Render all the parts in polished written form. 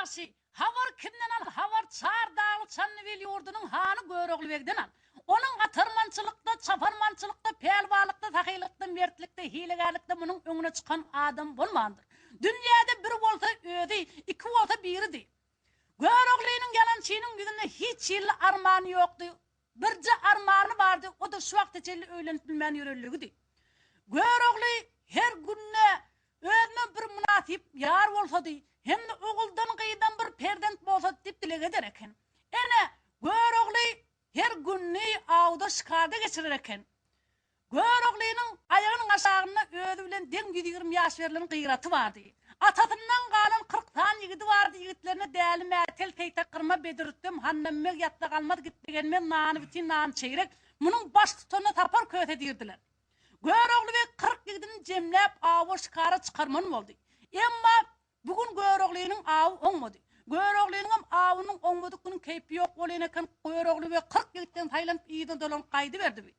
ýagşy, habar kimden al, habar Çar dagly Çandybil ýurdunyň hany Görogly begden al. Onuň atarmançylykda, çaparmançylykda, pälwanlykda, sahylykda, mertlikde, hilegärlikde munuň öňüne çykan adam bolmandyr. Dünýäde bir bolsa özi, iki bolsa biridi. Göroglynyň ýalançynyň ýüzünde hiç hili armany ýokdy. Birje armany bardy, o-da şu wagta çenli öýlenip bilmän ýörenligidi. Görogly her günde özüne bir mynasyp ýar bolsady hem-de oguldan-gyzdan bir perzent bolsady diýip dileg eder eken. Ene, Görogly her gününi awda-şikarda geçirer eken. Göroglynyň aýagynyň aşagynda özi bilen deň 120 ýaş berlen Gyraty bardy. Atasyndan galan 40 sany ýigidi bardy, ýigitlerine Däli Mätel, Seýtek Gyrma, Bedir Rüstem, Hannambeg, Ýatsa galmaz, Gitse gelmez, Nany bitin, Nany çeýrek, munuň baştutanyna Sapar köse diýrdiler. Görogly beg 40 ýigidini jemläp awa şikara çykarman boldy. Emma bu gün Göroglynyň awy oňmady. Göroglynyňam awynyň oňmadyk güni keýpi ýok bolýan eken, Görogly beg 40 ýigitden saýlanyp yzyna dolanyp gaýdyberdi.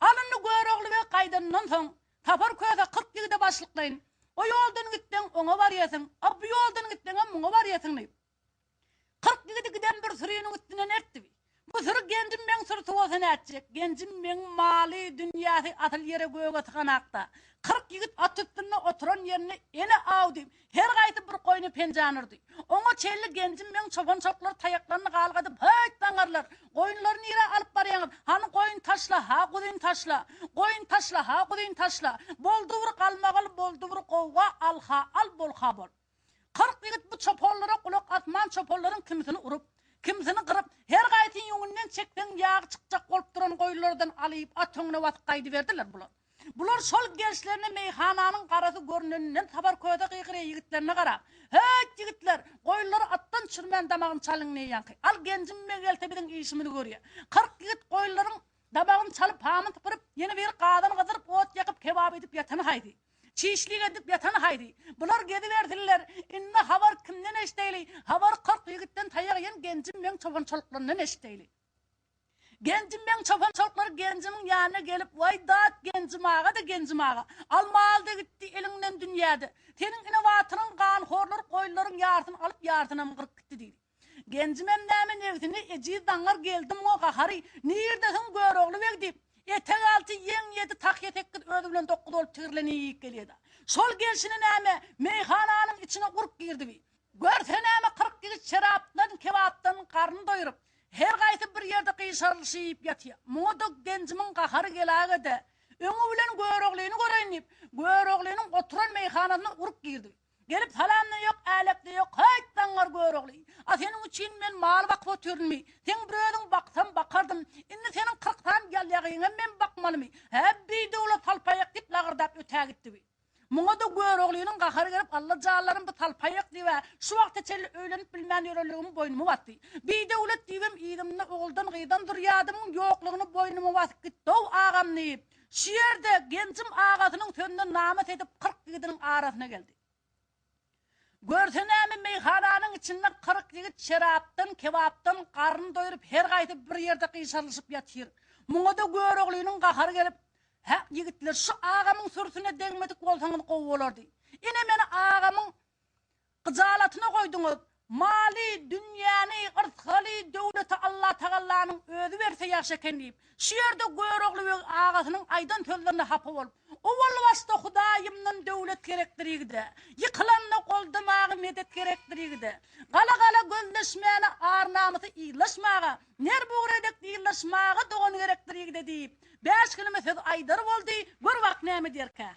Al indi Görogly beg gaýdanyndan soň, Sapar köse 40 ýigide başlyklaýyn. O ýoldan gitseň, oňa barýasyň, a bu ýoldan gitseňem muňa barýasyň diýip. 40 ýigidi giden bir süriniň üstünden eltdi. Bu süri Genjim begiň sürüsi bolsa nätjek? Genjim begiň maly, dünýäsi asyl ýere göge syganakda. 40 ýigit at üstünde oturan ýerinde ene aw diýip, Her gaýsy bir goýny penjäni urdy. Oňa çenli Genjim begiň çopan-çoplary taýaklaryny galgadyp, Höýt, zaňňarlar! Goýunlary nirä alyp barýaňyz? Hany goýun taşla, ha guzyny taşla! Goýun taşla, ha guzyny taşla! Boldy bir galmagal, boldy bir gowga, al-ha al, bol-ha bol! 40 ýigit bu çopanlara gulak asman çopanlaryň kimisini urup, kimisini gyryp, her gaýsy ýüňünden çekseň ýagy çykjak bolup duran goýunlardan alyp, at öňüne basyp gaýdyberdiler bular. Bular şol gelişlerine meýhananyň garasy görneninden Sapar köse gygyrýar ýigitlerine garap, Höýt, ýigitler, goýunlary atdan düşürmän damagyny çalyň neýanky. Al Genjim beg gelse biziň işimizi görýär. 40 ýigit goýunlaryň damagyny çalyp, hamyny sypyryp, ýene biri gazan gyzdyryp, ot ýakyp, kebap edip ýatany haýsy? Çişlik edip ýatany haýsy? Bular gezibersinler. Indi habar kimden eşdeýli? Habary 40 ýigitden taýak iýen Genjim begiň çopan-çoluklaryndan eşdeýli. Genjim begiň çopan-çoluklary Genjimiň ýanyna gelip, Waý, dat, Genjim aga-da, Genjim aga! Al mal-da gitdi eliňden dünýä-de. Seniň ine batyryň ganhorlary goýunlaryň ýarsyny alyp, ýarsynam gyryp gitdi diýdi. Genjimem näme nebsine ejiz zaňňar geldi muňa gahary, Nirdesiň Görogly beg diýip, etek alty, ýeň ýedi, tahýa sekiz, özi bilen dokuz bolup tigirlenip gelýär-de. Şol gelşine näme, meýhananyň içine urup girdi bi. Görse näme 40 ýigit şerapdan, kebapdan garny doýrup, her gaýsy bir ýerde gyşarylyşyp ýatyr. Muňa-da Genjimiň gahary geläge-de, öňi bilen Göroglyny göreýin diýip, Göroglynyň oturan meýhanasyna urup girdi. Gelip salam-da ýok, älek-de ýok, Häýt, zaňňar Görogly! A seniň üçin men mal bakyp otyrynmy? Seň bir özüň baksam bakardym. Indi seniň 40 sany ýalýagyňam men bakmalymy? Hä, bidöwlet salpaýak diýip lagyrdap ötägitdi. Muňa-da Göroglynyň gahary gelip, Alla janlarym bu salpaýak diýib-ä, şu wagta çenli öýlenip bilmän ýörenligimi boýnuma basdy. Bidöwlet diýibem yzymda oguldan-gyzdan zürýadymyň ýoklugyny boýnuma basyp gitdi-ow agam diýip, şu ýerde Genjim agasynyň sözüne namys edip 40 ýigidiniň arasyna geldi. Görse näme meýhananyň içinde 40 ýigit şerapdan, kebapdan garyn doýrup her gaýsy bir ýerde gyşarylyşyp ýatyr. Muňa-da Göroglynyň gahary gelip, Hä, ýigitler, şu agamyň sürüsine degmedik bolsaňyz gowy bolardy. Ine meni agamyň gyjalatyna goýduňyz. Maly, dünýäni, yrsgaly, döwleti Allatagallanyň özi berse ýagşy eken diýip, şu ýerde Görogly beg agasynyň aýdan sözlerine hapa bolup, Owal başda Hudaýymdan döwlet gerekdir ýigide, ýykylanda goldamaga medet gerekdir ýigide, gala-gala gözleşmäne ar-namysy yzlaşmaga, ner bugra dek dyzlaşmaga dogan gerekdir ýigide diýip, bäş keleme söz aýdar boldy, gör bak näme diýerkä.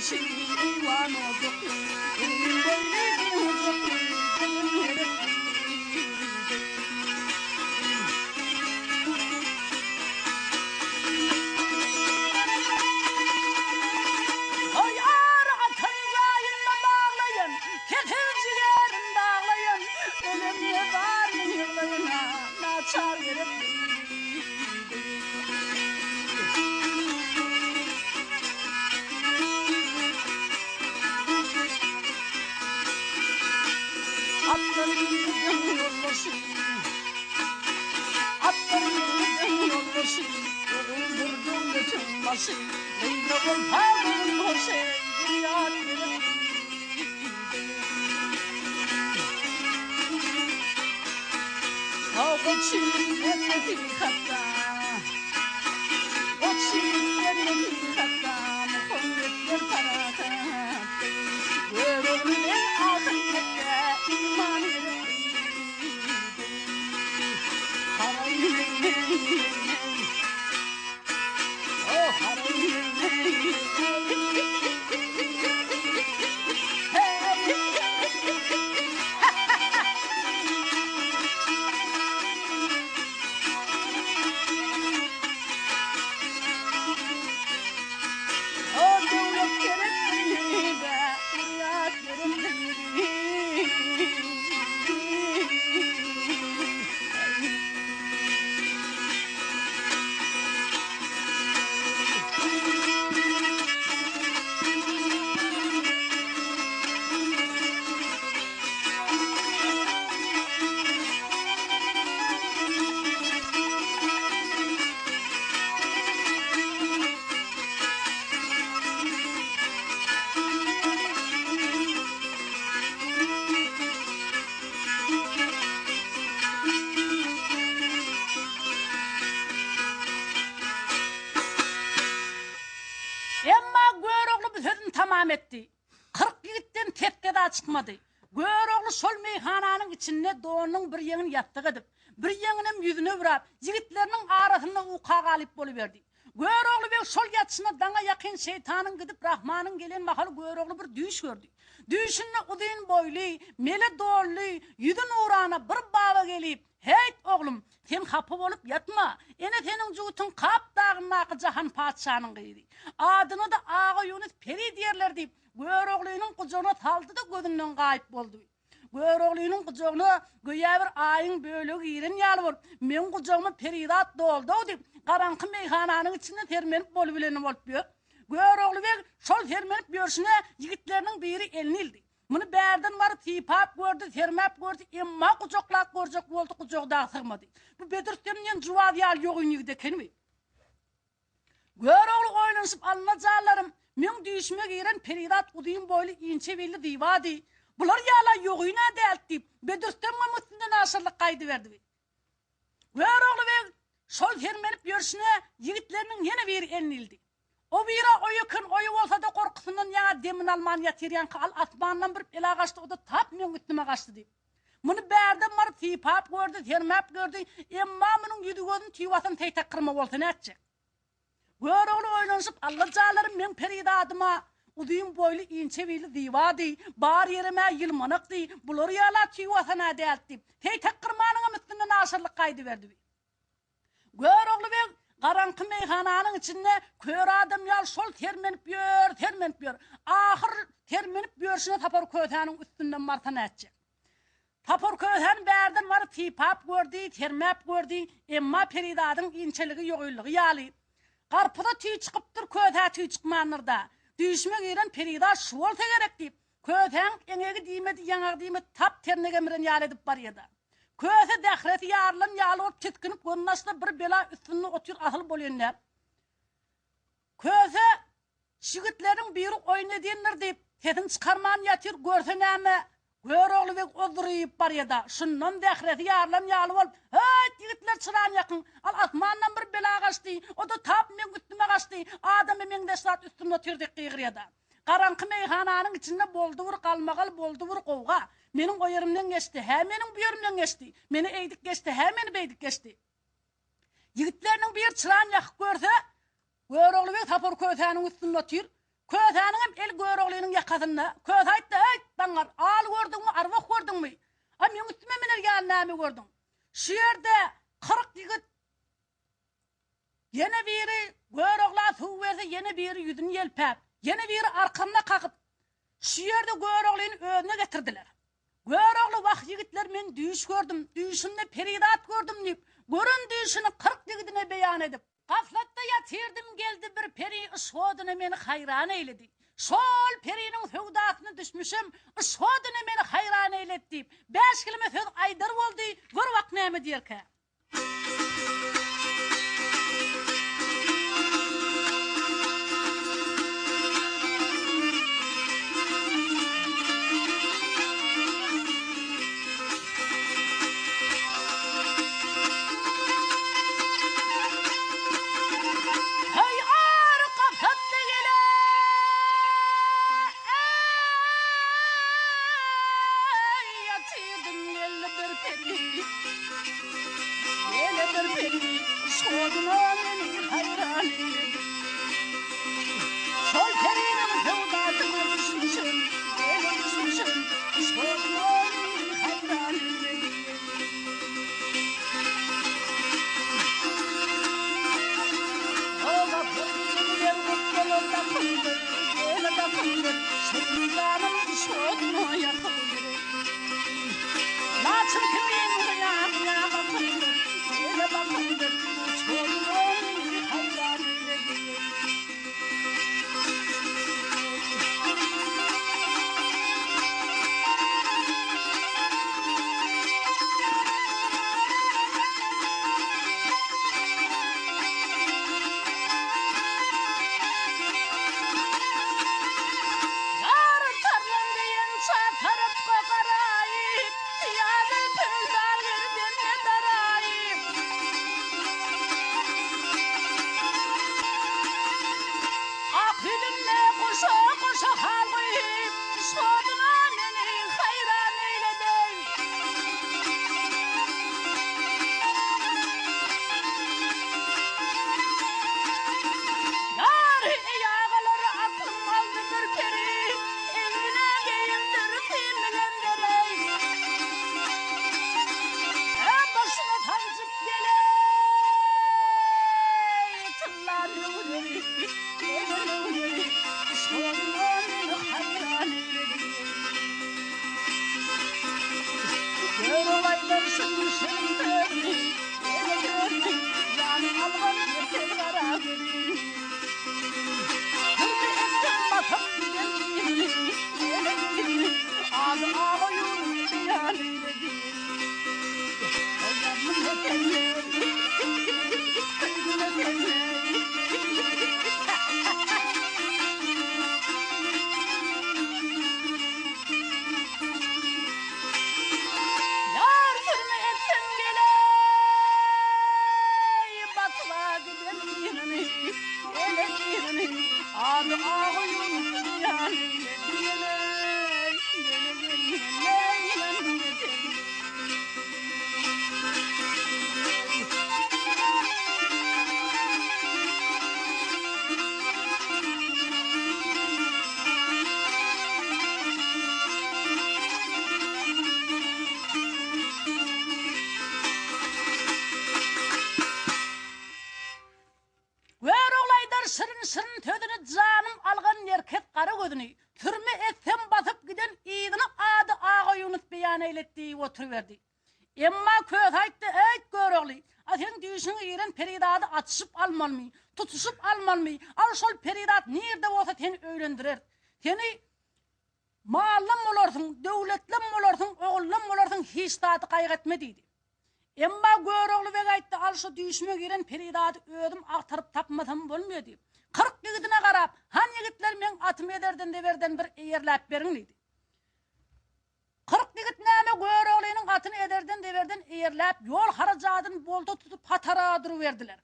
işi, eýwan ojakly, Uzyn boýly, giň gujakly, gelin gerek diýdi. Toý ary atan jaýynda baglaýan, Kesel jigerin daglaýan, Ölenine zaryn ýyglaýan, Naçar gerek diýdi. Atlar ýigdiň ýoldaşy, Atlar ýigdiň ýoldaşy, Oguldyr döwletiň başy, Gyza bolsa göwün hoşy, Zürýat gerek diýdi. Goç ýigit nesihatda, Goç ýigitler nesihatda, Muhammetler parahatda, Görogly beg ahyretde, Iman gerek diýdi. Haraý heý heý heý, Oh haraý heý heý heý. O döwlet gerek diýdi, Myrat gerek diýdi. Emma Görogly bu sözüni tamam etdi. 40 ýigitden ses-seda çykmady. Görogly şol meýhananyň içinde donunyň bir ýeňini ýassyk edip, bir ýeňinem ýüzüne bürap, ýigitleriniň arasynda uka galyp boluberdi. Görogly beg şol ýatyşyna daňa ýakyn şeýtanyň gidip Rahmanyň gelen mahaly Görogly bir düýş gördi. Düýşünde uzyn boýly, mele donly, ýüzi nurana bir baba gelip, Heýt, oglum, sen hapa bolup ýatma. Ene seniň jübütiň Kap dagyndaky Jahan patyşanyň gyzy. Adyna-da Agaýunus peri diýerler diýip, Göroglynyň gujagyna saldy-da gözünden gaýyp boldy. Göroglynyň gujagyna göýä bir aýyň bölegi giren ýaly bolup, Meň gujagyma perizat doldy-ow diýip, garaňky meýhananyň içinde sermenip bolubileni bolup ýör. Görogly beg şol sermenip ýörşüne ýigitleriniň biri elini ildi. Muny bärden baryp sypap gördi, sermäp gördi, emma gujaklap görjek boldy, gujagy dagy sygmady. Bu Bedrüstem diýen juwaz ýaly ýogyn ýigit ekenmi? Görogly oýlanyşyp Alla janlarym, meň düýşüme giren perizat uzyn boýly, inçe billi zybady. Bular ýala ýogyn-a dält diýip, Bedrüstemem üstünden aşyrlyk gaýdyberdi. Görogly beg şol sermenip ýörşüne ýigitleriniň ýene biri elini ildi. O bira oý eken, oýy bolsa-da gorkusyndan ýaňa demini alman ýatyr ýaňky al asmandan bir bela gaçdy, o-da tap meň üstüme gaçdy diýip. Muny bärden baryp sypap gördi, sermäp gördi, emma munuň ýüzi-gözüni tüý basan seýtek kyrma bolsa nätjek. Görogly oýlanyşyp, Alla janlarym meň perizadyma uzyn boýly, inçe billi zybady, bar ýerem-ä ýylmanakdy, bular ýala tüý basan-a däldi diýip, seýtek kyrmanyňam üstünden aşyrlyk gaýdyberdi. Görogly beg garaňky meýhananyň içinde kör adam ýaly şol sermenip ýör, sermenip ýör. Ahyr sermenip ýörşüne Sapar Kösäniň üstünden barsa nätjek. Sapar Kösäni bärden baryp sypap gördi, sermäp gördi, emma perizadyň inçeligi ýogynlygy ýaly. Garpyza tüý çykypdyr, kösä tüý çykmandyr-da. Düýşüme giren perizat şu bolsa gerek diýip, Kösäň eňegi diýmedi, ýaňagy diýmedi, tap terne gemiren ýaly edip barýada. Köse zähresi ýarylan ýaly bolup tisginip gözüni açsa bir bela üstünde otyr asyl bolýan däl. Köse Şigitleriň biri oýun edýändir diýip, sesini çykarman ýatyr, görse näme, Görogly beg ozduryp barýada. Şundan zähresi ýarylan ýaly bolup, Höýt, ýigitler çyrany ýakyň, al asmandan bir bela gaçdy, o-da tap meň üstüme gaçdy, adama meňzeş zat üstümde otyr diýip gygyrýada. Garaňky meýhananyň içinde boldy bir galmagal, boldy bir gowga. Meniň o ýerimden geçdi, hä meniň bu ýerimden geçdi. Meni eýdik geçdi, hä meni beýdik geçdi. Ýigitleriniň biri çyrany ýakyp görse, Görogly beg Sapar Kösäniň üstünde otyr. Kösäniňem eli Göroglynyň ýakasynda. Köse aýtdy, Eý, daňňar, al gördüňmi, arwah gördüňmi? A meň üstüme miner ýaly näme gördüň? Şu ýerde 40 ýigit ýene biri Görogla suw berse, ýene biri ýüzüni ýelpäp, ýene biri arkamyna kakyp, şu ýerde Göroglyny özüne getirdiler. Görogly, Wah, ýigitler, men düýş gördüm, düýşümde perizat gördüm diýip, gören düýşüni 40 ýigidine beýan edip, Gaflatda ýatyrdym, geldi bir peri yşk oduna meni haýran eýledi. Şol periniň söwdasyna düşmüşem, yşk oduna meni haýran eýledi diýip, bäş keleme söz aýdar boldy, gör bak näme diýerkä. Heý ary gapatdy gele Eý ýatyrdym geldi bir peri Gele bir peri Şoduna meni haýran eýledi Şol periniň söwdasyna düşmüşem Gele düşmüşem Şoduna meni haýran eýledi Ýar tarlan diýen ça tarapga garaýyp, Ýa-da pöldar gerdenine daraýyp. Ak ýüzünde goşa-goşa hal goýup, Şoduna meni haýran eýlediň. Ýar, eý agalar, aklym aldy bir peri, Egnine geýindir simbilen dereý. Başyna sanjyp geleý, tylla möwregi, gele möwregi, Şonda meni haýran eýledi. Görüp aýdar şirin şirin sözüni, gele sözüni, Janyň algan ýeter gara gözüni. Sürme etsem basyp giden yzyny, gele yzyny, Ady Agaýunus beýan eýledi. Ýar sürme etsem geleý, Batyla giden yzyny, gelen yzyny, Ady Agaýunus beýan eýledi. Geleý, gele, gele, Görogly aýdar şirin-şirin sözüni Janym algan nerkes gara gözüni, Sürme etsem basyp giden yzyny Ady Agaýunus beýan eýlet diýip oturyberdi. Emma Köse aýtdy, Eýt, Görogly, a seň düýşüňe giren perizady atyşyp almalymy, tutuşyp almalymy, al şol perizat nirde bolsa seni öýlendireris. Seni Mallam bolarsyň, döwletlem bolarsyň, ogullam bolarsyň, hiç zady gaýgy etme diýdi. Emma Görogly beg aýtdy, Al şu düýşüme giren perizady özüm agtaryp tapmasam bolmaýar diýip, 40 ýigidine garap, Han ýigitler meň atymy ederden-zeberden bir eýerläp beriň diýdi. 40 ýigit näme Göroglynyň atyny ederden-zeberden eýerläp, ýol harajadyny bolta tutup hatara duruberdiler.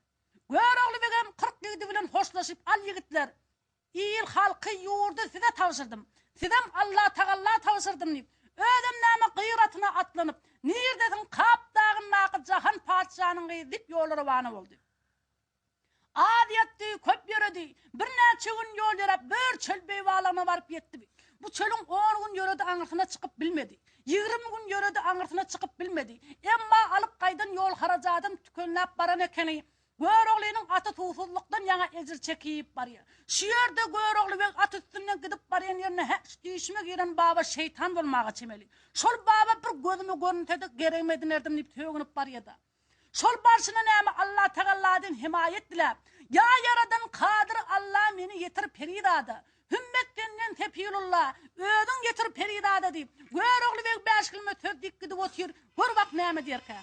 Görogly begem 40 ýigidi bilen hoşlaşyp, Al ýigitler, Il, halky, ýurdy size tabşyrdym. Sizem Allatagalla tabşyrdym diýip, özem näme gyr atyna atlanyp, Nirdesiň Kap dagyndaky Jahan patyşanyň gyzy diýip ýola rowana boldy. Az ýatdy, köp ýöredi. Birnäçe gün ýol ýöräp, bör çöl beýbalagyna baryp ýetdi. Bu çölüň on gün ýöredi, aňyrsyna çykyp bilmedi. 20 gün ýöredi, aňyrsyna çykyp bilmedi. Emma alyp gaýdan ýol harajadam tükenläp baran ekeni. Göroglynyň aty suwsuzlykdan ýaňa ejir çekip barýar. Şu ýerde Görogly beg at üstünden gidip barýan ýerinde hä, şu düýşüme giren baba şeýtan bolmaga çemeli. Şol baba bir gözüme görünse-de geregimi edinerdim diýip sögünip barýar-da. Şol barşyna näme Allatagalladan hemaýat diläp, Ýa Ýaradan Kadyr Alla meni ýetir perizada, Hümmet senden Sepilulla, özüň ýetir perizada diýip, Görogly beg bäşgilme söz diýip gidip otyr, gör bak näme diýerkä.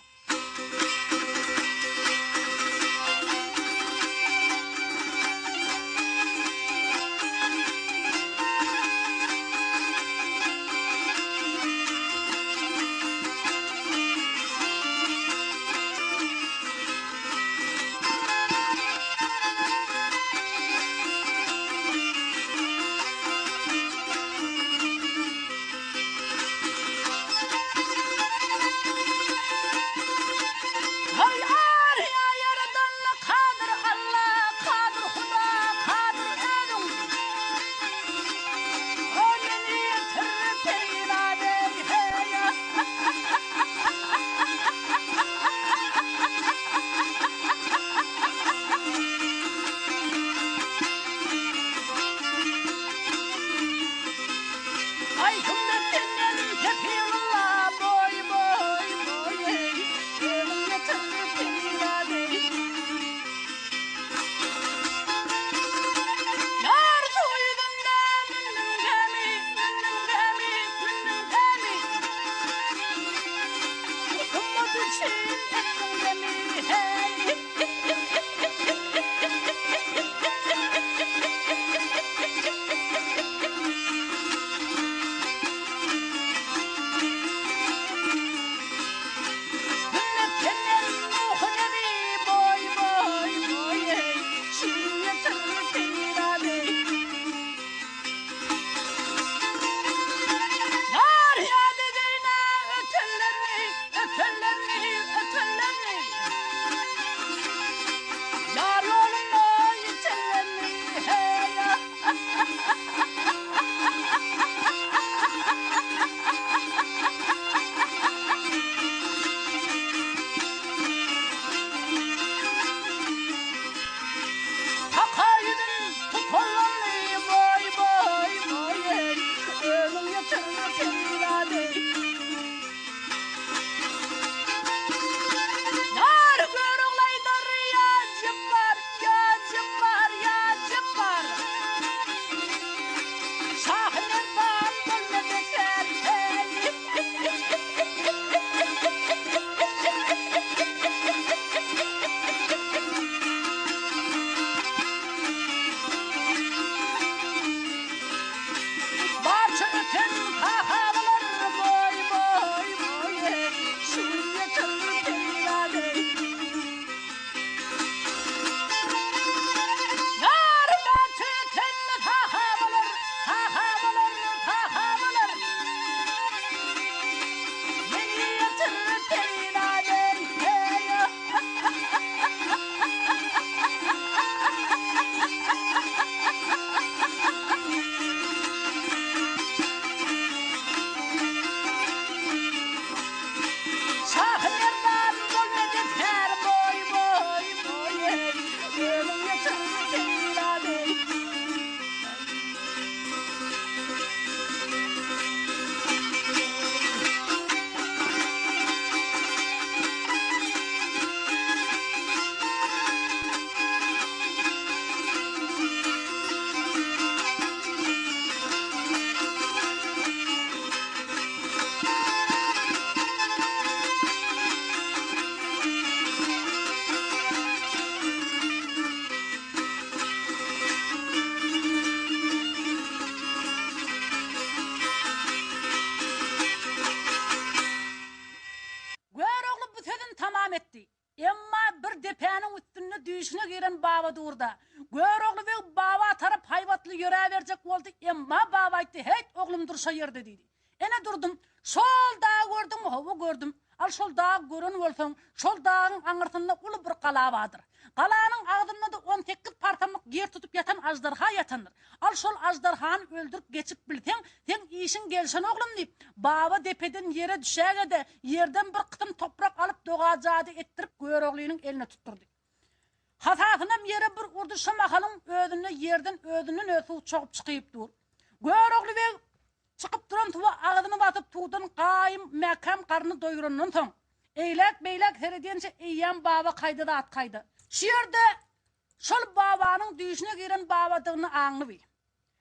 Haý Aryýa Ýaradanla Kadyr Alla Kadyr Huda Kadyr özüň O meni ýetir perizade heý. Aý hümmet senden Sepirulla boý boý boý eý Özüň ýetir perizade Ýar suw ýüzünde mündüň gämi, mündüň gämi, mündüň gämi. Ümmet üçin etdiň demi, heý. Hümmet senden Nuhy nebi boý boý boý eý Şirin ýetir perizady. Ýar ýad edeýin-ä ötenlerni, ötenlerni, ötenlerni. Ýar ýolunda ýitenlerni, heý. Haka ýüzün tutanlarny boý boý boý eý, Özüň ýetir perizady. Ýar Görogly aýdar ýa Jepbar, ýa Jepbar, ýa Jepbar. Şahy Merdan bolma beter heý. Barça öten sahabalar boý boý boý eý, Şu gün ýetir perizady. Ýar barça öten sahabalar, sahabalar, sahabalar. Meni ýetir perizady eý. Şahy Merdan bol medetkär boý boý boý eý, Özüň ýetir perizady. Görogly bu sözüni tamam etdi. Emma bir depäniň üstünde düýşüne giren Baba durda. Görogly beg Baba tarap haýbatly ýöräberjek boldy, emma Baba aýtdy, Heýt, oglum dur şo ýerde diýdi. Ene durdum. Şol dagy gördüňmi? Hawa, gördüm. Al şol dagy gören bolsaň, şol dagyň aňyrsynda uly bir gala bardyr. Galanyň agzynda-da 18 parsamlyk ýer tutup ýatan aždarha ýatandyr. Al şol aždarhany öldürip geçip bilseň, seň işiň gelşen oglum diýip, baba depeden ýere düşäge-de, ýerden bir gysym toprak alyp doga-jady etdirip Göroglynyň eline tutdurdy. Hasasynam ýere bir urdy, şo mahalyň özünde ýerden özünden-özi suw çogup çykyp dur. Görogly beg çykyp duran suwa agzyny basyp suwdan gaýym mäkäm garnyny doýurandan soň, eýläk-beýläk seredýänçä eýýäm baba kaýda zat kaýda. Şu ýerde şol babanyň düýşüne giren babadygyny aňlyby.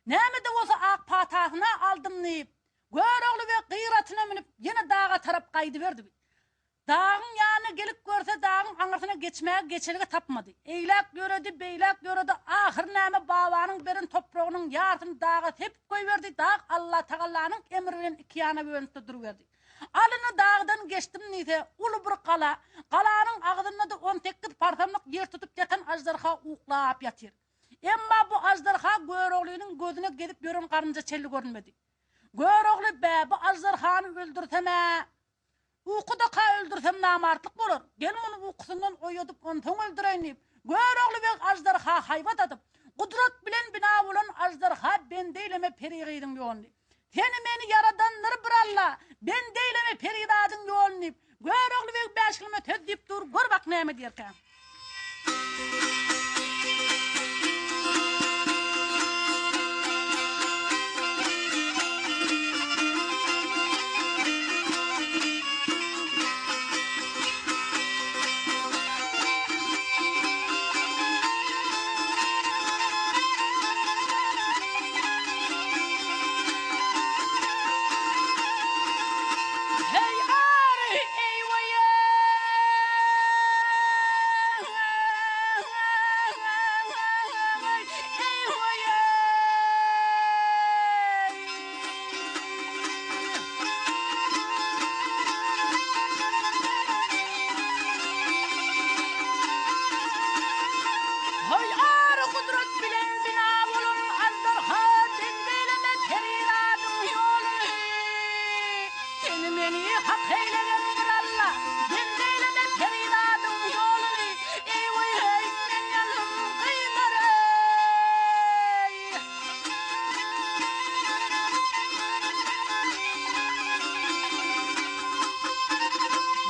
Näme-de bolsa ak patasyny-a aldym diýip, Görogly beg gyr atyna münüp, ýene daga tarap gaýdyberdi. Dagyň ýanyna gelip görse, dagyň aňyrsyna geçmäge geçelge tapmady. Eýläk ýöredi, beýläk ýöredi, ahyr näme babanyň beren topragynyň ýarsyny daga sepip goýberdi, dag Allatagallanyň emri bilen ikiýana bölünip-de duruberdi. Alyny dagdan geçdim diýse, uly bir gala, galanyň agzynda-da on sekiz parsamlyk ýer tutup ýatan aždarha uklap ýatyr. Emma bu aždarha Göroglynyň gözüne gezip ýören garynja çenli görünmedi. Görogly, Bä, bu aždarhany öldürsem-ä, Ukudaka öldürsem namartlyk bolar. Gel muny ukusyndan oýadyp, onsoň öldüreýin diýip, Görogly beg aždarha haýbat atyp, Gudrat bilen bina bolan aždarha bende eýleme peri gyzyň ýoluny. Seni meni ýaradandyr bir Alla, bende eýleme perizadyň ýoluny diýip, Görogly beg bäşgilme söz diýip dur, gör bak näme diýerkä. Heý ary eý-weý-eý! Heý ary gudrat bilen bina bolan aždarha bende eýleme perizadyň ýoluny. Seni meni hak eýlegen bir Alla, Bende eýleme perizadyň ýoluny, Eý-weý-heý, men ýalym gyzlar-eý!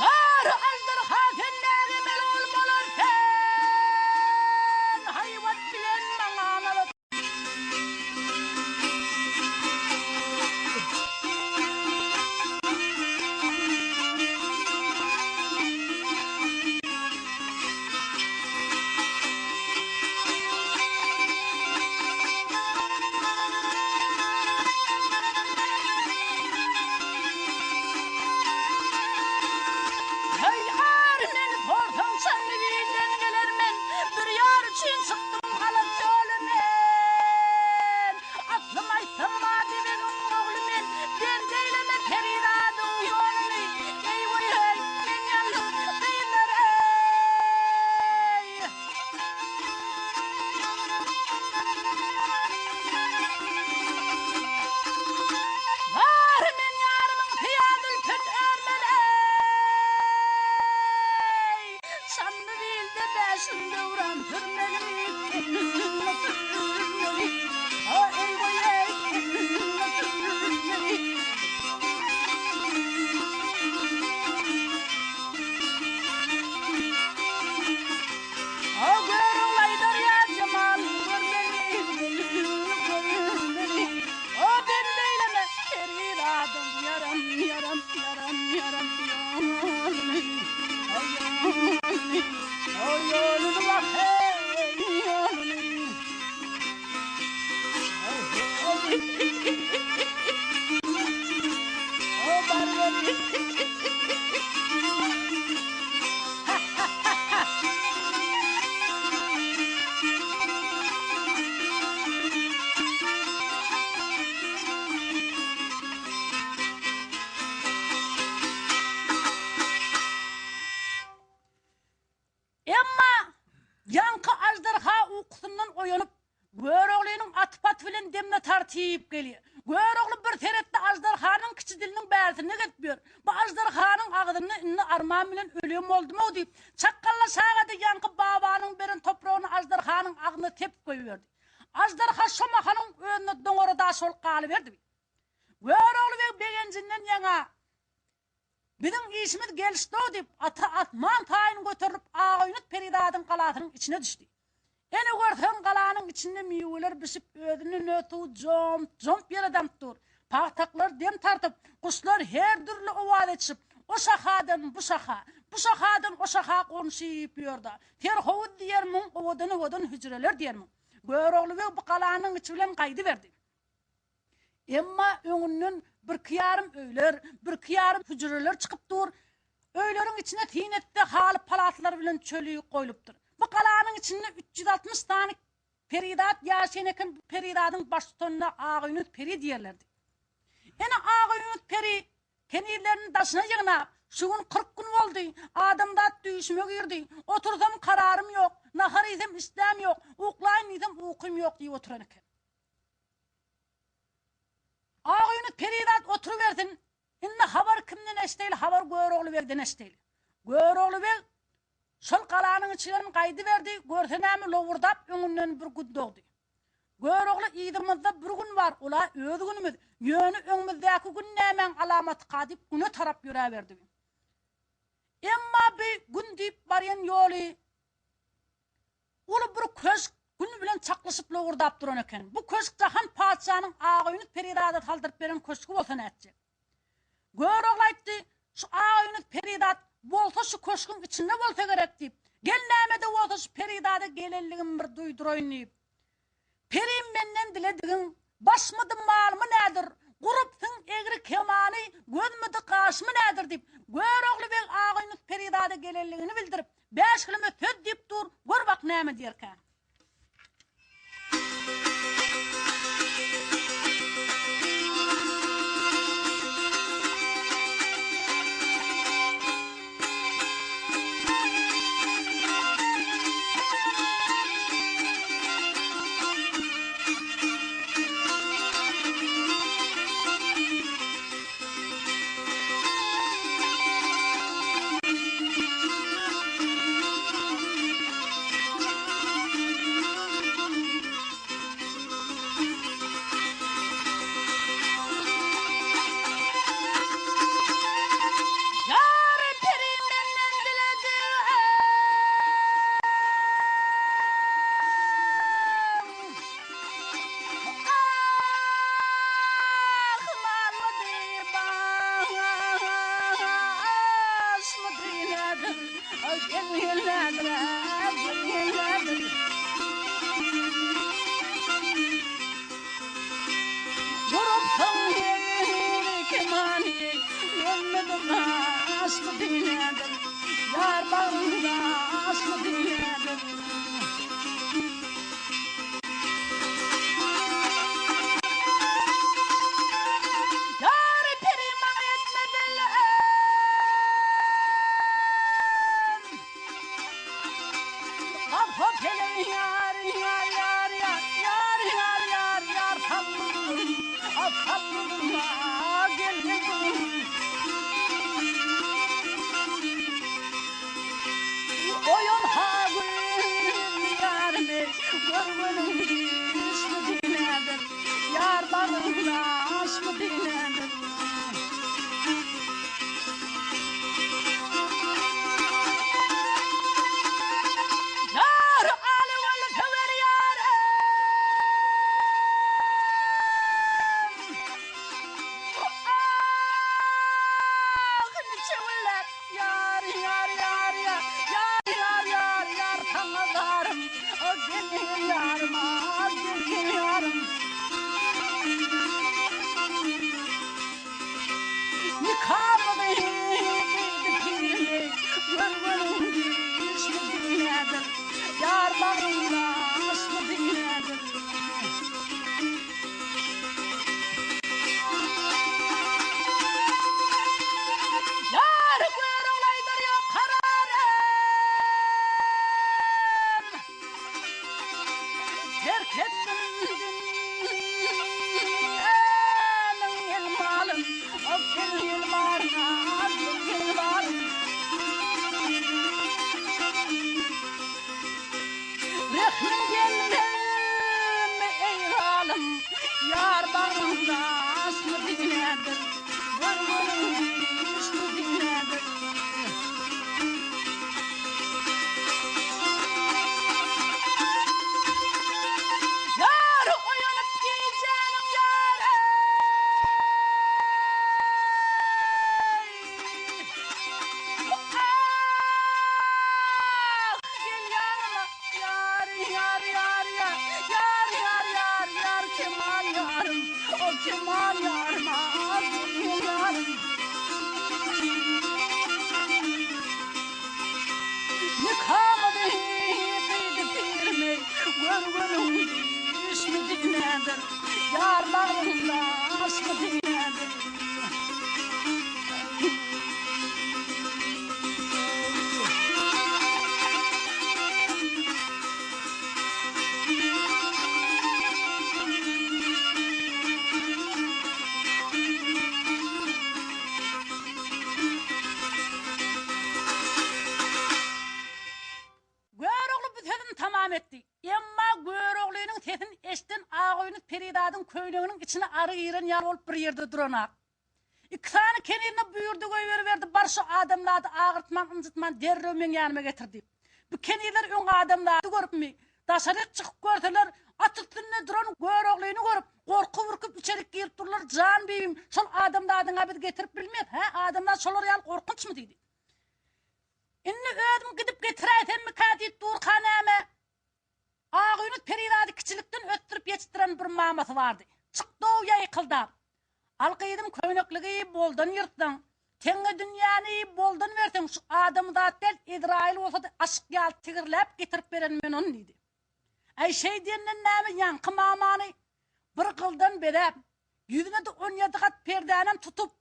Gar aždarha sen näge melul bolar sen, Haýbat bilen maňa nazar. Heý, ar, meni sorsaň, Çandybilden gelermen, Bir ýar üçin çykdym galat ýola men. Aslym aýtsam Mady begiň ogly men, Bende eýleme perizadyň ýoluny, Eý-weý-heý, men ýalňyz gyzlar-eý. Bar men ýarymyň syýa zülpün örmeli-eý. Çandybilde bäşim döwran sürmeli, sürmeli, a-eý-weý-eý, sürmeli. A Görogly aýdar ýa jemalyň görmeli, görmeli. O bende eýleme perizadyň ýaram, ýaram, ýaram, ýaram, ýoluny, ýoluny, o ýoluny wah heý, ýoluny. O bar ýeri. Emma ýaňky aždarha ukusyndan oýanyp, Göroglynyň aty-paty bilen demine tartyp gelýär. Görogly bir seretdi aždarhanyň kiçi diliniň bärsinde gezip ýör. Bu aždarhanyň agzynda indi arman bilen ölem boldum-ow diýip, çakgallaşaga-da ýaňky babanyň beren topragyny aždarhanyň agzyna sepip goýberdi. Aždarha şo mahalyň özünde doňara daş bolup galyberdi. Görogly beg begenjinden ýaňa Biziň işimiz gelişdi-ow diýip, ata asman taýyn göterilip Agaýunus perizadyň galasynyň içine düşdi. Ene görseň galanyň içinde miweler bişip özünden öz suwy jomp-jomp ýere damyp dur. Pagtaklar dem tartyp, guşlar her dürli owaz etişip, o şahadan bu şaha, bu şahadan o şaha gonşyp ýördi. Serhowuz diýermiň, owadan-owadan hüjreler diýermiň. Görogly beg bu galanyň içi bilen gaýdyberdi. Emma öňünden birki ýarym öýler, birki ýarym hüjreler çykyp dur. Öýleriň içine syn etse haly-palaslar bilen çöli goýlupdyr. Bu galanyň içinde 360 sany perizat ýaşaýan eken, bu perizadyň baştutanyna Agaýunus peri diýerlerdi. Ene Agaýunus peri kenizlerini daşyna ýygnap, Şu gün 40 gün boldy, adamzat düýşüme girdi, otursam kararym ýok, nahar iýsem işdäm ýok, uklaýyn diýsem ukym ýok diýip oturan eken. Agynys perizat oturybersin. Indi habar kimden eşdeýli, habar Görogly begden eşdeýli. Görogly beg şol galanyň içinden gaýdyberdi, görse näme lowurdap öňünden bir gün dogdy. Görogly yzymyzda bir gün bar, ol-a öz günümiz, ýöne öňümizdäki gün nämäň alamatyka diýip güne tarap ýöräberdi. Emma bi gün diýip barýan ýoly Uly bir köşk Gün bilen çaknyşyp lowurdap duran eken. Bu köşk Jahan patyşanyň Agaýunus perizada saldyryp beren köşgi bolsa nätjek. Görogly aýtdy, Şu Agaýunus perizat bolsa şu köşgüň içinde bolsa gerek diýip, gel näme-de bolsa şu perizada gelenligimi bir duýduraýyn diýip, Perim menden diledigiň, başmydy, malmy nädir, gurupsyň egri kemany, gözmüdi, gaşmy nädir diýip, Görogly beg Agaýunus perizada gelenligini bildirip, Bäşgilime söz diýip dur, gör bak näme diýerkä. Ýary peri menden diledi. Ah, malmydy, başmydy, nädir, gel, gel, nädir, gel, gel, nädir. Durupsyň ýeri kemany, Gözmedi, gaşmydy, nädir, Ýar bagryňda aşmydy, nädir. Ýary peri maňa etmediler. Gazha peleň ýar ýar ýar ýar ýar ýar ýar ýar sallydym a sallydym a geldim. Oýan ha gün ýarymy görgülim düşdi diýmädir Ýar bagryňda aşmy diýmädir. Ýar aly gül söwer ýarym. Ah niçe günläp Ýar ýar ýar ýar ýar ýar ýar ýar saňa zarym O gel gel ýarym a gel gel ýarym. Ýar bagryňda aşmy diňlädir, Gör görüň düýşmi diňlädir. Ýar oýanyp gijäniň ýary. Ah, gel ýanyma, ýar, ýar, ýar, ýar, ýar, ýar, ýar, ýar, Kemal ýarym, o Kemal ýarym, ah, gel ýarym. Nikamyzy gyýdy pirimi, gör görüň düýşmi diňlädir, ýar bagrymda aşky diňlädir. Görogly bu sözüni tamam etdi. Emma Göroglynyň sesini eşiden Agöýli perizadyň köýneginiň içine ary giren ýaly bolup bir ýerde duranak. Iki sany kenizine buýurdy goýberiberdi, bar şu adamzady agyrtman, ynjytman derrew meň ýanyma getir diýip. Bu kenizler öň adamzady görüpmi, daşaryk çykyp görseler, at üstünde duran Göroglyny görüp, gorky-ürküp içerik girip durlar, Jan bibim, şol adamzadyň-a biz getirip bilmeris, hä, adamzat şolar ýaly gorkunçmy diýdi. Indi özüm gidip getiräýsemmikä diýip durka näme, Agöýli perizady kiçilikden ösdürip ýetişdiren bir mamasy bardy. Çykdy-ow ýaýkyldap. Al gyzym köýnekligi boldan ýyrtsaň, teňňe dünýäni boldan berseň, şu adamzat däl, Ezraýyl bolsa-da aşyk ýaly tigirläp getirip beren men ony diýdi. Äý şeý diýenden näme ýaňky mamany bir gyldan bezäp, ýüzüne-de on ýedi gat perdänem tutup,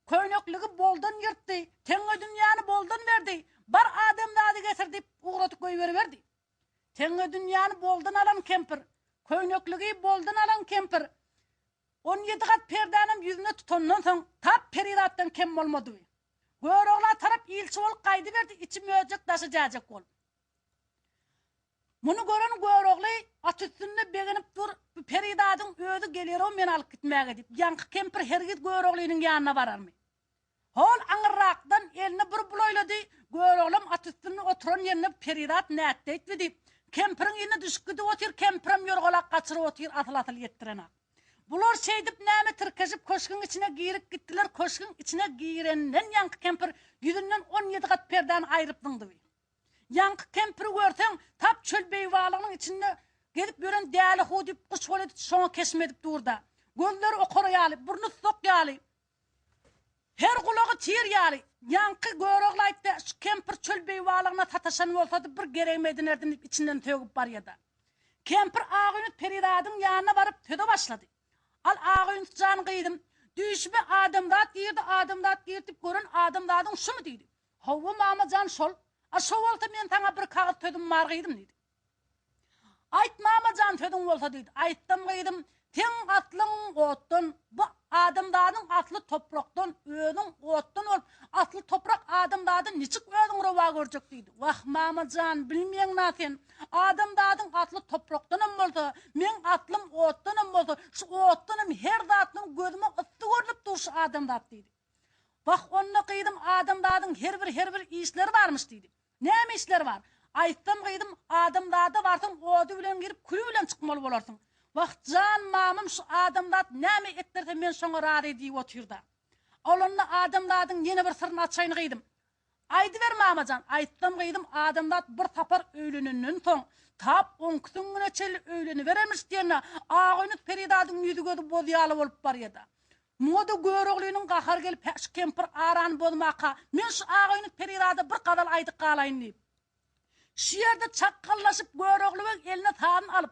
köýnekligi boldan ýyrtdy, teňňe dünýäni boldan berdi, bar adamzady getir diýip ugradyp goýberiberdi. Teňňe dünýäni boldan alan kempir, köýnekligi boldan alan kempir, on ýedi gat perdänem ýüzüne tutandan soň, tap perizatdan kem bolmadyby. Görogla tarap ilçi bolup gaýdyberdi, içi möjek, daşy jäjek bolup. Muny gören Görogly at üstünde begenip dur, bu perizadyň özi geler-ow meni alyp gitmäge diýip, ýaňky kempir hergiz Göroglynyň ýanyna bararmy? Hol aňyrrakdan elini bir bulaýlady, Göroglam at üstünde oturan ýerinde perizat nätdeýtmi diýip, kempiriň yzyna düşüp gidip otyr, kempirem ýorgalak gaçyryp otyr, asyl-asyl ýetdirenak. Bular şeýdip näme tirkeşip köşgüň içine girip gitdiler, köşgüň içine girenden ýaňky kempir ýüzünden on ýedi gat perdäni aýryp zyňdy. Ýaňky kempiri görseň, tap çöl beýwalygynyň içinde gezip ýören däli hu diýip guş bol edip şoňa keşm edip dur-da. Gözleri okara ýaly, burny sok ýaly. Her gulagy tir ýaly. Ýaňky Görogly aýtdy, şu kempir çöl beýwalygyna sataşan bolsady bir geregimi edinerdim diýip içinden sögüp barýada. Kempir Agöýnüt perizadyň ýanyna baryp söze başlady. Al Agöýnüt jan gyzym, düýşüme adamzat girdi, adamzat girdi diýip gören adamzadyň şumy diýdi. Hawa mama jan şol. A şo bolsa men saňa bir kagyz sözüm bar gyzym diýdi. Aýt mama jan sözüň bolsa diýdi. Aýtsam gyzym, seň aslyň otdan, bu adamzadyň asly toprakdan, özüň otdan bolup, asly toprak adamzady niçik özüň rowa görjek diýdi. Wah mama jan, bilmeýäň-na sen, adamzadyň asly toprakdanam bolsa, meň aslym otdanam bolsa, şu otdanam her zatdan gözüme yssy görnüp dur şu adamzat diýdi. Wah onda gyzym adamzadyň her bir her bir işleri barmyş diýdi. Näme işleri bar? Aýtsam gyzym, adamzada barsaň ody bilen girip küli bilen çykmaly bolarsyň. Wah, jan mamam şu adamzat näme etdirse men şoňa razy diýip otyrda. Ol onda adamzadyň ýene bir syryny açaýyn gyzym. Aýdyber mamajan, aýtsam gyzym adamzat bir sapar öýlenenden soň, tap onki süňňüne çenli öýleniberermiş diýende Agöýnük perizadyň ýüzi-gözi boz ýaly bolup barýada. Muňa-da Göroglynyň gahary gelip, Hä, şu kempir arany bozmaka, men şu Agaýunus perizada bir gazal aýdyp galaýyn diýip. Şu ýerde çakgallaşyp Görogly beg eline sazyny alyp,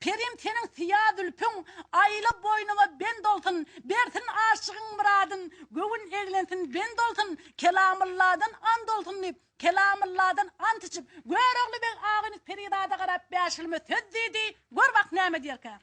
Perim seniň syýa zülpüň aýla boýnuma bend olsun, bersin aşygyň myradyn, göwün eglensin bend olsun, Kelamylladan and olsun diýip, Kelamylladan ant içip, Görogly beg Agaýunus perizada garap bäşilme söz diýdi, gör bak näme diýerkä.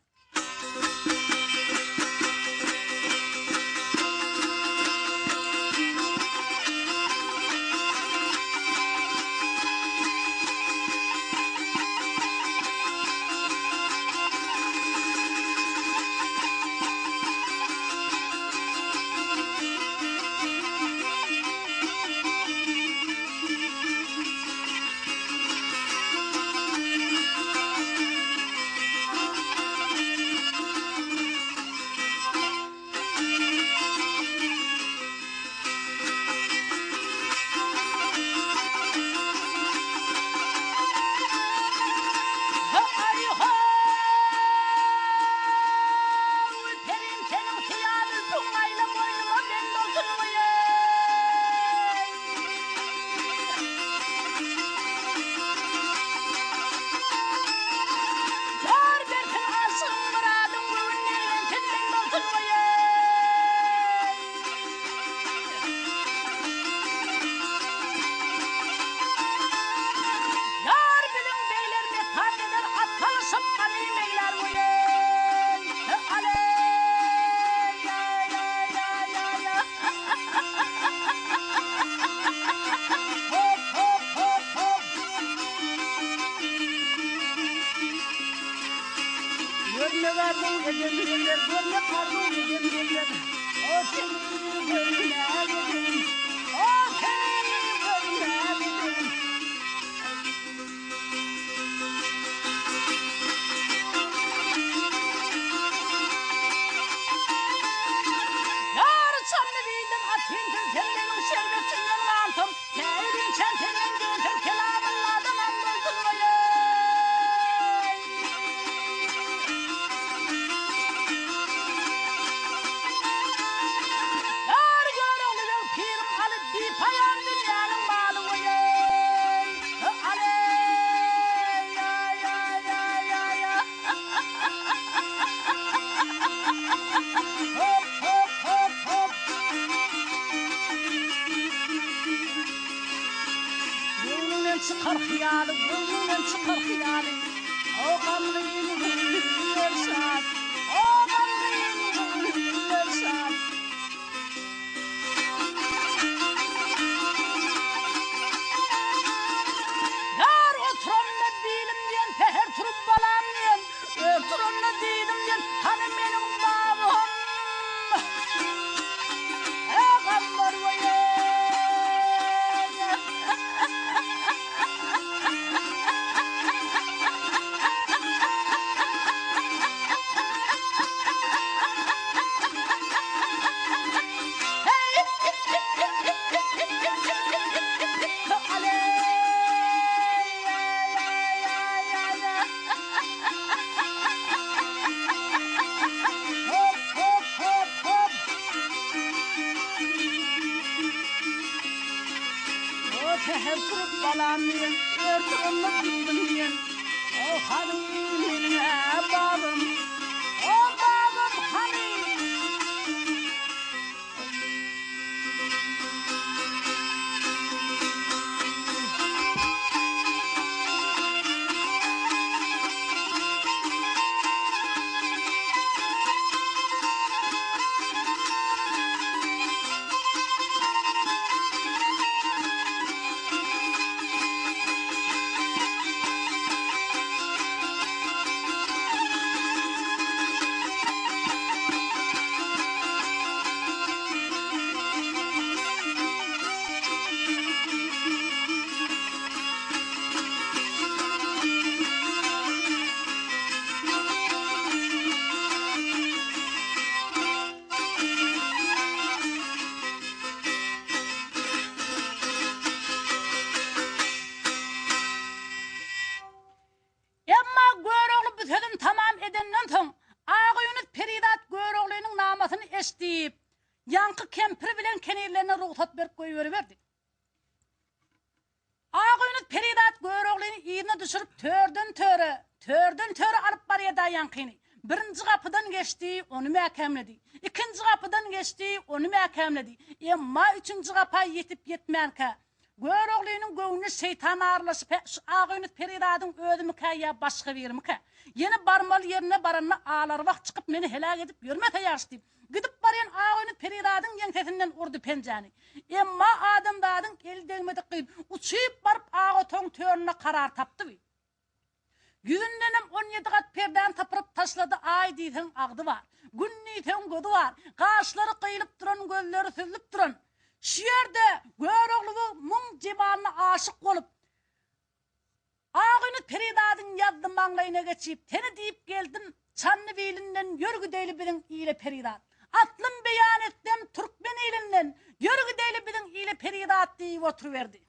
Säher turup balam diýen, Er turanda diýdim diýen. O hany meniň-ä babam, O babam hany? Emma Görogly bu sözüni tamam edenden soň, Agaýunus perizat Göroglynyň namasyny eşdip, ýaňky kempir bilen kenizlerine rugsat berip goýberiberdi. Agaýunus perizat Göroglyny yzyna düşürip törden-töre, törden-töre alyp barýada ýaňkyny. Birinji gapydan geçdi, ony mäkämledi. Ikinji gapydan geçdi, ony mäkämledi. Emma üçünji gapa ýetip-ýetmänkä, Göroglynyň göwnüne şeýtan aralaşyp, Hä, şu Agaýunus perizadyň özümikä ýa başga birimikä? Ýene barmaly ýerine baranda alarwah çykyp meni heläk edip ýörmese ýagşy diýip, gidip barýan Agaýunus perizadyň ýeňsesinden urdy penjäni. Emma adamzadyň eli degmedik gyz uçyp baryp ak otagyň töründe karar tapdy. Bi. Ýüzündenem on ýedi gat perdäni sypyryp taşlady, Aý diýseň agzy bar, Gün diýseň gözi bar, gaşlary gyýlyp duran, gözleri süzlüp duran. Şu ýerde Görogly muň jemalyna aşyk bolup, Agyny perizadyň ýazdy maňlaýyna geçip, Seni diýip geldim, Çandy bilinden ýör gideýli biziň ile perizat. Aslym beýan etsem türkmen ilinden, ýör gideýli biziň ile perizat diýip oturyberdi.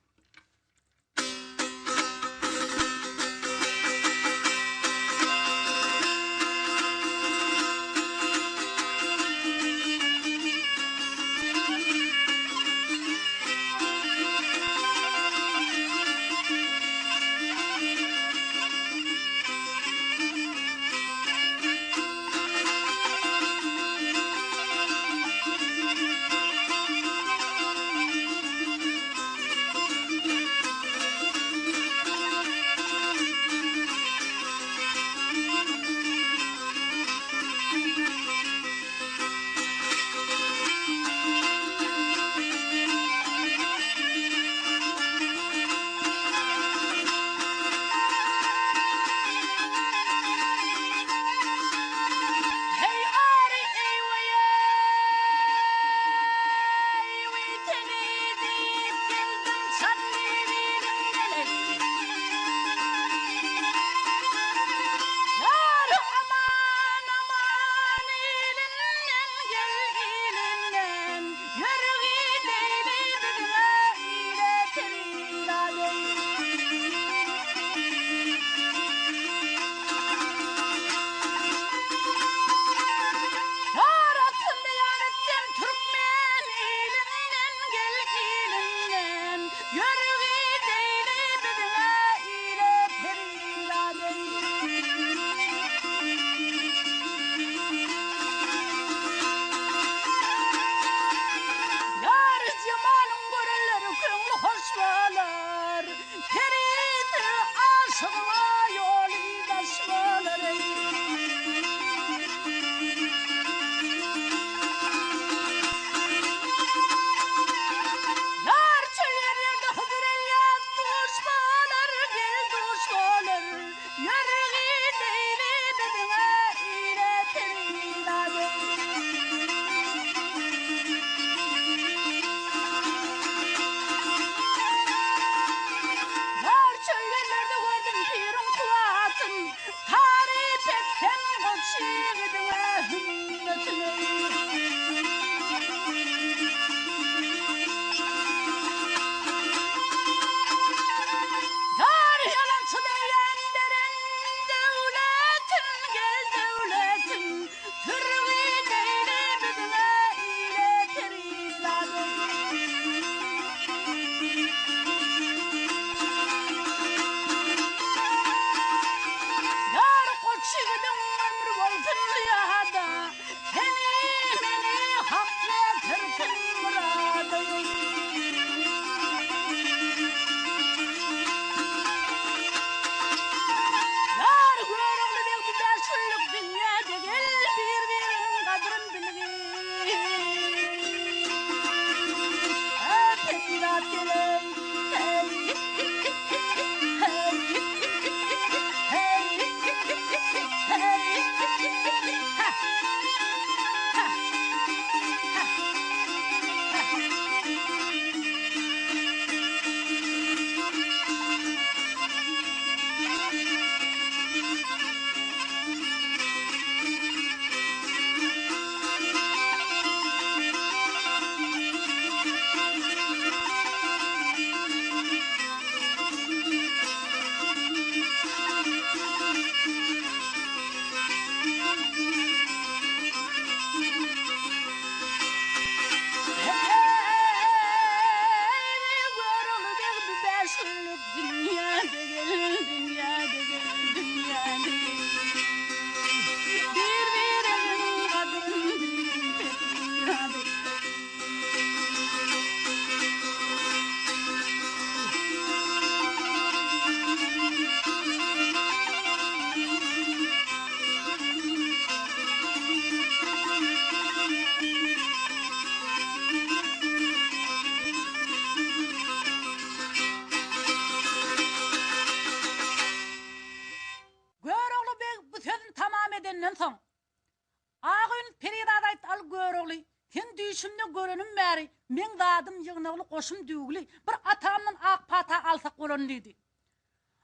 düýşümde görenim bäri, meň zadym ýygnagly, goşum düwgli, bir atamdan ak pata alsak bolany diýdi.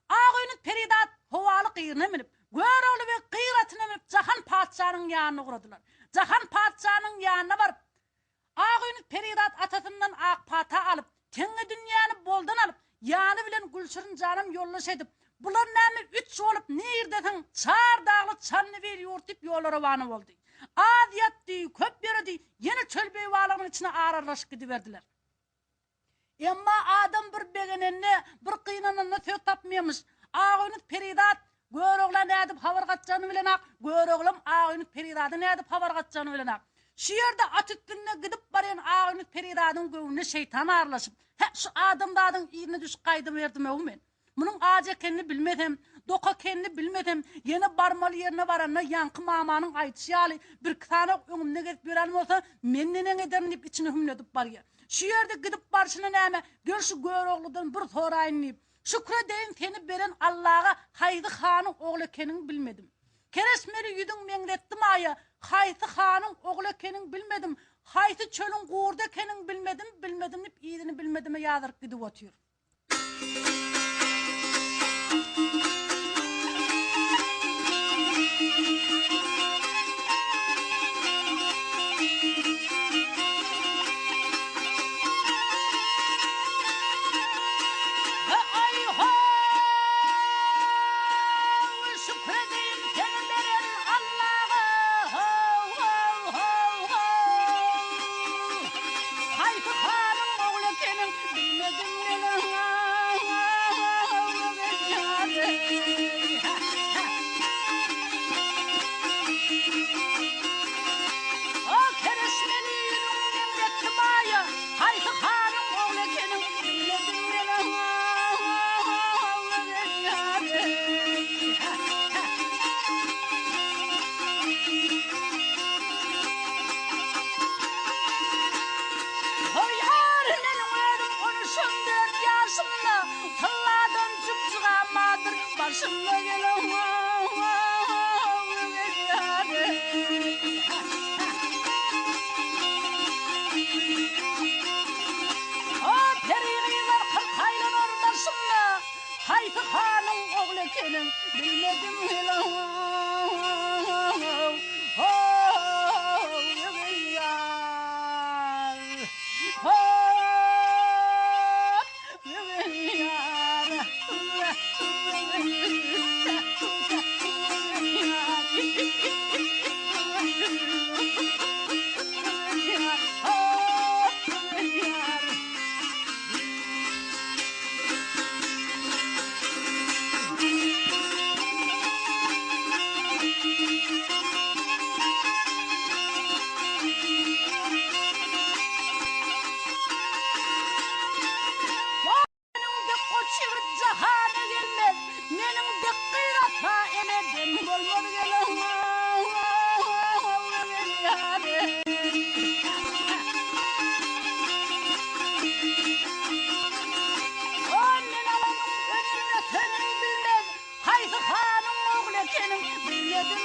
Agöýnük perizat howaly gyryna münüp, Görogly beg gyr atyna münüp Jahan patyşanyň ýanyna ugradylar. Jahan patyşanyň ýanyna baryp, Agöýnük perizat atasyndan ak pata alyp, teňňe dünýäni boldan alyp, ýany bilen Gülşirin janam ýoldaş edip, Bular näme üç bolup nirdesiň, çar dagly Çandybil ýurt diýip ýola rowana boldy. Az ýatdy, köp ýöredi, ýene çöl-beýewalagynyň içine aralaşyp gidiberdiler. Emma adam bir begenende, bir gynananda söz tapmaýarmyş. Agöýnük perizat Görogla nädip habar gatjagyny bilenak, Göroglam Agöýnük perizada nädip habar gatjagyny bilenak. Şu ýerde at üstünde gidip barýan Agöýnük perizadyň göwnüne şeýtan aralaşyp, Hä, şu adamzadyň yzyna düşüp gaýdyberdim-ow men. Munuň ajy ekenini bilmesem, dok ekenini bilmesem, ýene barmaly ýerine baranda ýaňky mamanyň aýdyşy ýaly birki sany ok öňümde gezip ýören bolsa, men neneň ederin diýip içini hümledip barýar. Şu ýerde gidip barşyna näme, gel şu Görogludan bir soraýyn diýip, Şükür edeýin seni beren Allaga haýsy hanyň ogly ekeniňi bilmedim. Kereşmeli ýüzüň meňzetdi maýa, haýsy hanyň ogly ekeniňi bilmedim, haýsy çölüň gurdy ekeniňi bilmedim, bilmedim diýip yzyny bilmedime ýazyryp gidip otyr. Haýsy hanyň ogly ekeniň bilmedim O kereşmeli ýüzüň meňzetdi maýa Haýsy hanyň ogly ekeniň bilmedim Hoý ýar meniň özüm on üç on dört ýaşymda Tylladan jübjügam bardyr başymda O peri gyzlar 40 aýlanar daşymda Haýsy hanyň ogly ekeniň bilmedim Meniň dek goç ýigit jahana gelmez, Meniň dek gyz asla ene dem bolmaz O men alanyň öňün ötenin bilmez, Haýsy hanyň ogly ekeniň bilmedim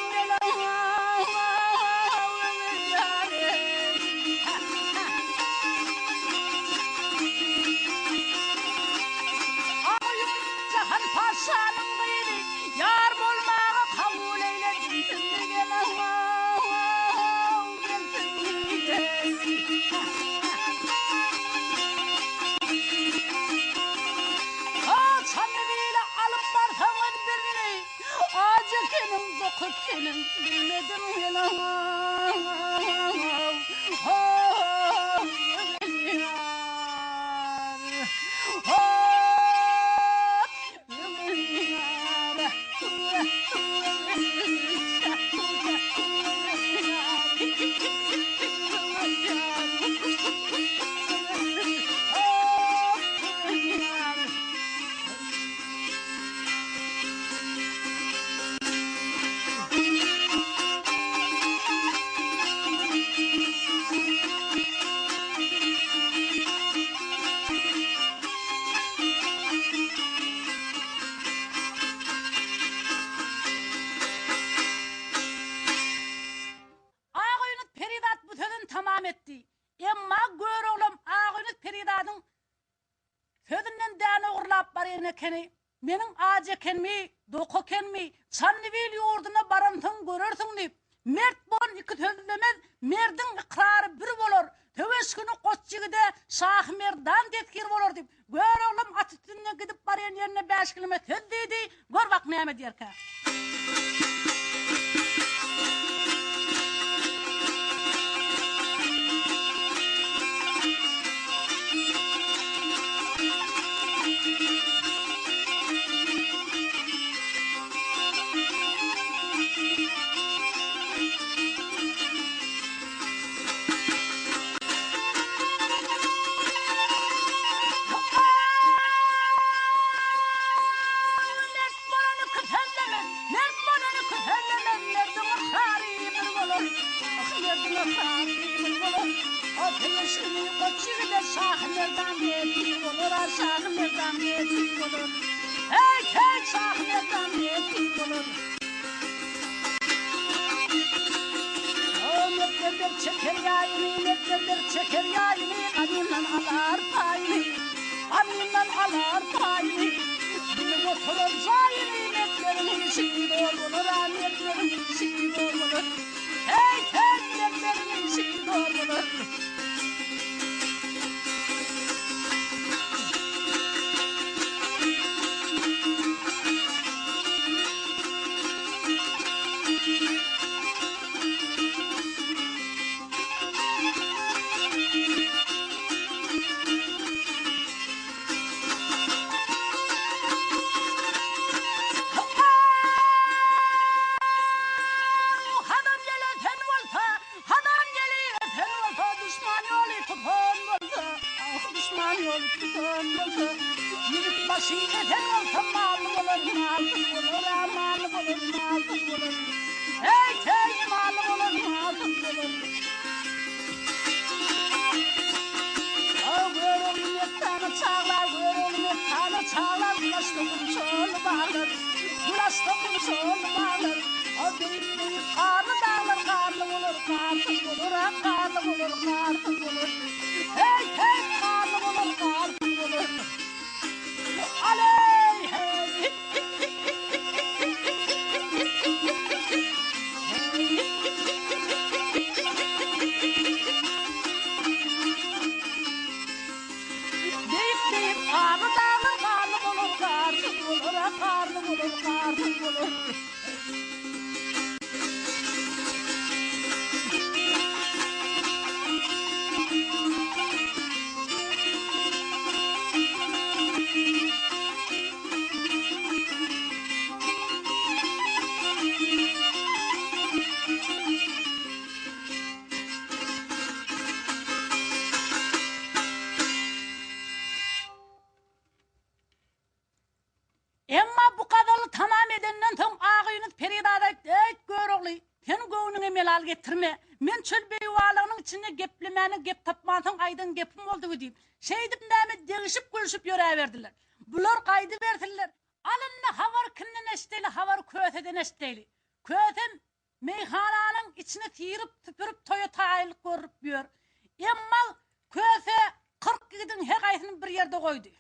Jahan paşanyň gyzy ýar bolmaga kabul eýle Bilsin Çandybil alyp barsaňyz birini, Aj ekeniň, dok ekeniň, bilmedim Agaýunus perizat bu sözüni tamam etdi. Emma Göroglam Agynus perizadyň sözünden däne ogurlap barýan ekeni. Meniň ajy ekenmi, dok ekenmi, Çandybil ýurduna baransoň görersiň diýip, mert bolan iki sözlemez, merdiň ykrary bir bolar, söweş güni goç ýigide Şahymerdan tezkir bolar diýip, Göroglam at üstünde gidip barýan ýerinde bäşgilime söz diýdi, gör bak näme diýerkä. Mert bolany kösenlemez, mert bolany kösenlemez, merdiň ykrary bir bolar. Ah, merdiň ykrary bir bolar. Ah, söweşini goç ýigide Şahymerdan ýetim bolar, ah, Şahymerdan ýetim bolar. Heý, heý, Şahymerdan ýetim bolar. Mertler berk çeker ýaýyny, Mertler berk çeker ýaýyny, Gadymdan alar paýyny, Gadymdan alar paýyny. Bilip oturar jaýyny, Mertleriň işi zor bolar, a mertleriň işi zor bolar. Heý, heý, mertleriň işi zor bolar. Hazar ýeli öten bolsa, Hazar ýeli öten bolsa, duşman ýoly tutan bolsa, ah, duşman ýoly tutan bolsa, ýigit başy esen bolsa, mally bolar, malsyz bolar, a, mally bolar, malsyz bolar. Heý, heý, mally bolar, malsyz bolar. A, Görogly messana çaglar, Görogly messana çaglar, güneş dokunçaly baglar, güneş dokunçaly baglar. A, beýik-beýik garly daglar garly bolar, garsyz bolar, a, garly bolar, garsyz bolar. Heý, heý, garly bolar, garsyz bolar. Aleý, heý! Beýik-beýik garly daglar garly bolar, garsyz bolar, a, garly bolar, garsyz bolar. Emma bu gazaly tamam edenden soň Agaýunus perizada aýtdy, Eýt, Görogly, sen göwnüňe melal getirme. Men çöl beýewalagynyň içinde geplemäne gep tapmansoň aýdan gepim boldugy diýip, şeýdip näme degişip-gülşüp ýöräberdiler. Bular gaýdybersinler. Alyndy habar kimden eşideli, habar Köseden eşideli. Kösem meýhananyň içini syryp-süpürip toýa taýynlyk görüp ýör. Emma Köse 40 ýigidiň her haýsyny bir ýerde goýdy.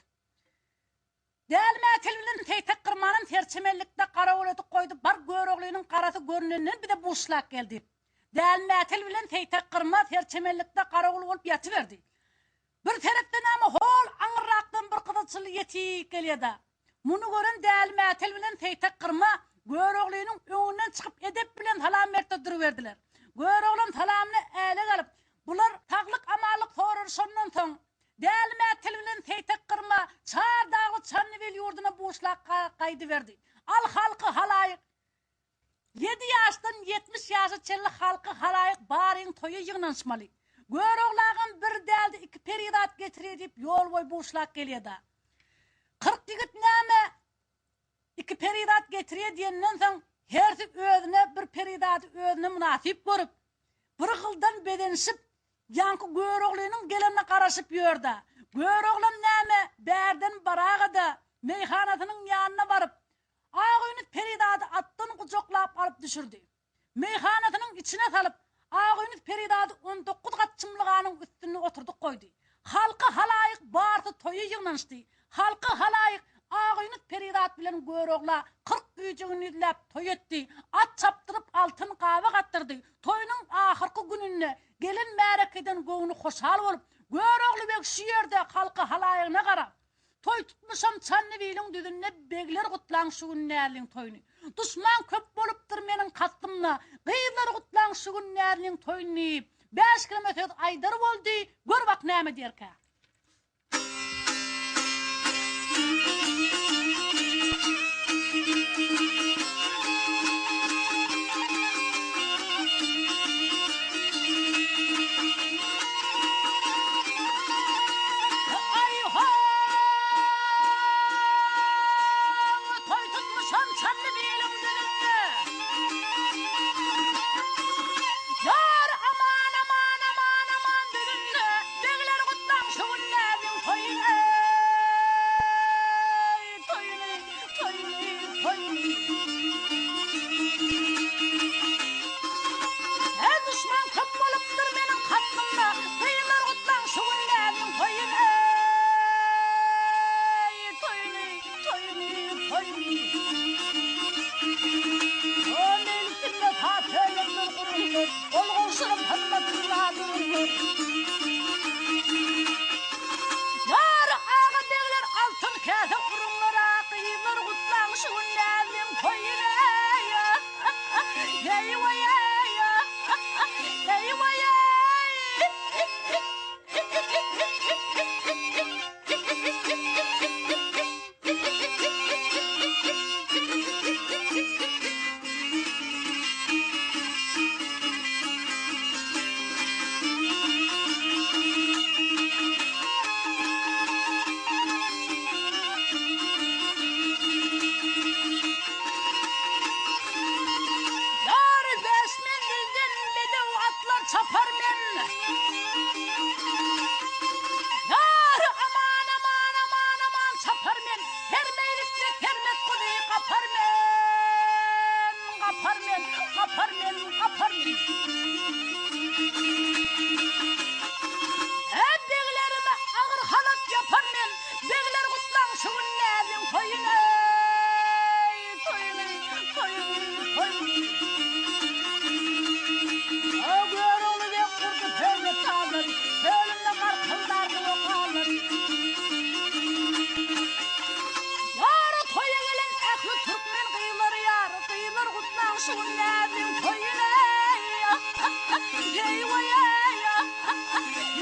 Däli Mätel bilen Seýtek Gyrmanam serçemellikde garawul edip goýdy, bar Göroglynyň garasy görnenden bize buşlap geldi. Däli Mätel bilen Seýtek Gyrma serçemellikde garawul bolup ýatyberdi. Bir seretse näme, hol aňyrrakdan bir gyzylçyly ýetik gelýär-dä. Muny gören Däli Mätel bilen Seýtek Gyrma Göroglynyň öňünden çykyp edep bilen salam berdi-de duruberdiler. Göroglam salamyny älek alyp, bular saglyk-amanlyk soralyşandan soň, Däli Mätel bilen Seýtek Gyrma çar dagly Çandybil ýurduna buşlap gaýdyberdi. Al halky halaýyk! Ýedi ýaşdan 70 ýaşa çenli halky halaýyk baryň toýa ýygnanyşmaly. Görogly agam bir dälde iki perizat getirýä diýip ýol boýy buşlap gelýä-da. 40 ýigit näme iki perizat getirýä diýenden soň hersi özüne bir perizady özüne mynasyp görüp, bir gyldan bezenişip ýaňky Göroglynyň gelenine garaşyp ýör-dä. Göroglam näme bärden baraga-da meýhanasynyň ýanyna baryp, Agöýli perizady atdan gujaklap alyp düşürdi. Meýhanasynyň içine salyp, Agöýnüz perizady on dokuz gat çymlyganyň üstünde oturdyp goýdy. Halky halaýyk barysy toýa ýygnanyşdy. Halky halaýyk Agöýnüz perizat bilen Görogla 40 gije-gündizläp toý etdi. At çapdyryp altyn gaba gatdyrdy. Toýunyň ahyrky gününde gelen märekeden göwni hoşal bolup, Görogly beg şu ýerde halky halaýygyna garap, Toý tutmuşam Çandybiliň düzünde Begler gutlaň şu gün Näzliň toýuny. Duşman köp bolupdyr meniň kastymda, Gyzlar gutlaň şu gün Näzliň toýuny diýip, bäş keleme söz aýdar boldy, gör bak näme diýerkä. Aý-ho! Toý tutmuşam Çandybiliň düzünde. Ýar aman, aman, aman, aman düzünde. Begler gutlaň şu gün näziň toýuny, eý, toýuny, toýuny, toýuny. Hä duşman köp bolupdyr meniň kastymda, Gyzlar gutlaň şu gün näziň toýuny, eý, toýuny, toýuny, toýuny. O meýlisinde saz söýenler guruldy, Gol gowşuryp hyzmatynda duruldy. Ýar aga begler altyn käse uruňlar-a, Gyzlar gutlaň şu gün näziň toýuny, eý. Ýar bäş menzilden bedew atlar çapar men. Ýar aman aman aman aman çapar men. Her meýlisde kermet guzy gapar men. Gapar men, gapar men, gapar men. Ä beglerime agyr halat ýapar men. Begler gutlaň şu gün näziň toýuny, toýuny, toýuny, toýuny. A Görogly beg gurdy perde tallary, Kölünde garkyldardy okalary. Ýara toýa gelen ähli türkmen gyzlary ýar, gyzlar gutlaň şu gün näziň toýuny, eý, weý-eý,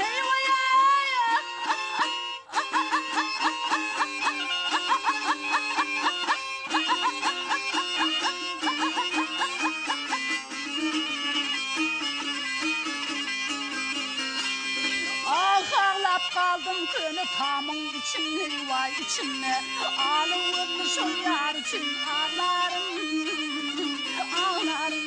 eý, weý-eý. Ah aglap galdym köne tamyň içinde waý içinde Ala gözli şol ýar üçin aglaryn aglaryn.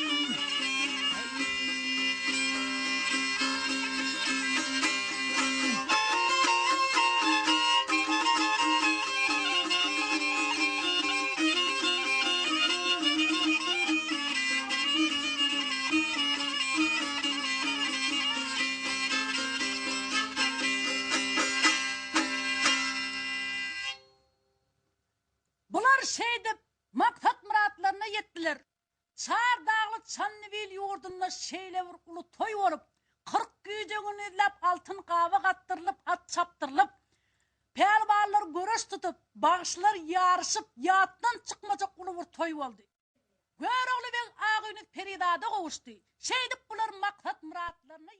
Bular şeýdip, maksat-myratlaryna ýetdiler. Çar dagly Çandybil ýurdunda şeýle bir uly toý bolup, 40 gije-gündizläp altyn gaba gatdyrylyp, at çapdyrylyp, pälwanlar göreş tutup, bagşylar ýaryşyp, ýatdan çykmajak uly bir toý boldy. Görogly beg Agöýnüz perizada gowuşdy. Şeýdip bular maksat-myratlaryna.